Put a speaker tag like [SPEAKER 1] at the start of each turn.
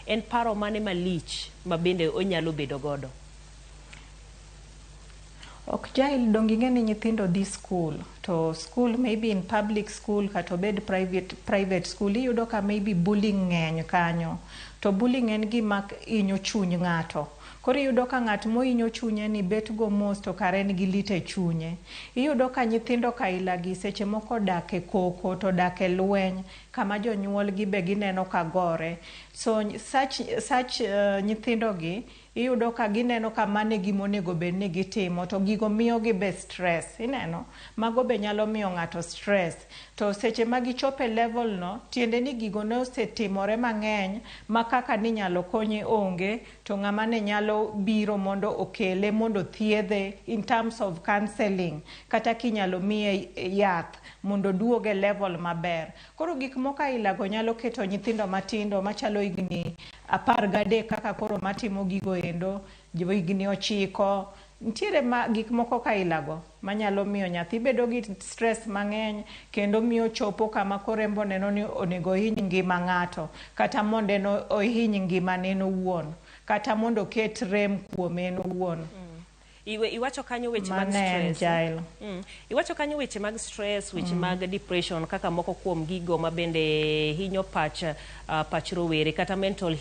[SPEAKER 1] En paro mane malich ma bende onyalo bedo godo?
[SPEAKER 2] Ok jail dong ing'e ni nyithindo dhi school to school, maybe in public school kata obed private school, iyudo ka maybe bullying ng'eny kanyo. To bullying en gima hinyo chuny ng'ato. Koro iyudo ka ng'at mohinyo chunye ni bet go mos, to kare en gi lit e chunye. Iyudo ka nyithindo kaila gi seche moko odak e koko to odak e lweny kama jonyuol gi be gineno ka gore. So such nyithindo gi iyudo ka gineno ka mano e gima onego bed ni gitimo, to gigo miyo gi be stress. Ineno, mago be nyalo miyo ng'ato stress. To seche ma gichopo e level no, tiende ni gigo ne osetimore mang'eny ma kaka ninyalo konye onge, to ng'ama ne nyalo biro mondo okele mondo thiedhe in terms of counseling, kata kinyalo miye yath mondo oduog e level maber. Koro gik moko ailago nyalo keto nyithindo matindo machalo higni 13 kaka koro matimo gigo endo, higni 9, nitiere ma gik moko kailago manyalo miyo nyathi bedo gi stress mang'eny, kendo miyo chopo kama koro en bo neno ni onego ohiny ngima ng'ato, kata mondo en ohiny ngimane en owuon, kata mondo oket rem kuome en owuon.
[SPEAKER 1] Iwacho kanyo weche mag
[SPEAKER 2] Mano en
[SPEAKER 1] stress.
[SPEAKER 2] Jael.
[SPEAKER 1] Iwacho kanyo weche mag stress, weche mag depression kaka moko kuom gigo ma bende hinyo pach rowere kata mental.